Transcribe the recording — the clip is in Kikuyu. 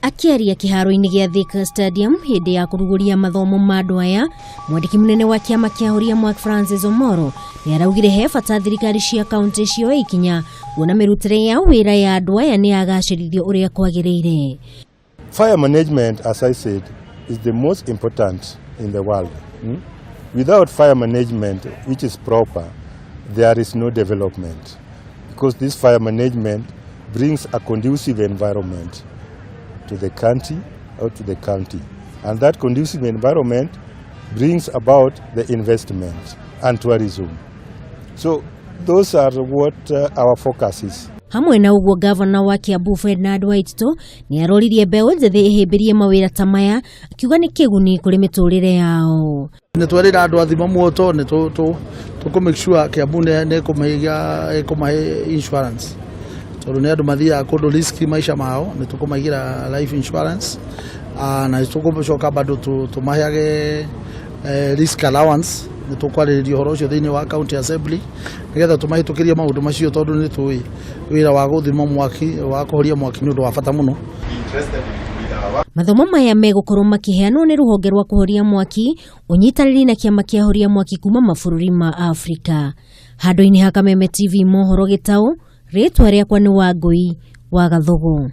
Akĩaria kĩharo-inĩ gĩa Thika Stadium hĩndĩ ya kũrugũria mathomo ma andũ aya, mwandĩki mũnene wa kĩama kĩa Horia Mwaki Francis Omoro nĩ araugire he bata thirikari cia kaunti cioe ikinya kuona mĩrutĩre ya wĩra ya andũ aya nĩ yagacĩrithio ũrĩa kwagĩrĩire. Fire management, as I said, is the most important in the world. Without fire management, which is proper, there is no development. Because this fire management brings a conducive environment to the country or to the county. And that conducive environment brings about the investment and tourism. So those are what our focus is. Hamwe na ũguo, gavana wa Kiambu Ferdinand Waititu nĩ aroririe mbeũ njĩthĩ ĩhĩmbĩrie mawĩra ta maya, akiuga nĩ kĩguni kũrĩ mĩtũrĩre yao. Nĩ twerĩra andũ athima muoto nĩ tũkũ make sure Kiambu nĩ ĩkũmahe insurance, tondũ nĩ andũ mathiaga kũndũ risk maica mao. Nĩ tũkũmaigĩra life insurance, na nĩ tũgũcoka bado tũmaheage risk allowance. Nĩ tũkwarĩrĩria ũhoro ũcio thĩinĩ wa county assembly nĩgetha tũmahĩtũkĩrie maũndũ macio, tondũ nĩ tũĩ wĩra wa gũthima mwaki, wa kũhoria mwaki, nĩ ũndũ wa bata mũno. Mathomo maya megũkorwo makĩheanwo nĩ rũhonge rwa kũhoria mwaki ũnyitanĩri na kĩama kĩa horia mwaki kuma mabũrũri ma Afrika. Handũ-inĩ ha Kameme TV mohoro gĩtaũ, rĩtwa rĩakwa nĩ Wangũi wa Gathogo.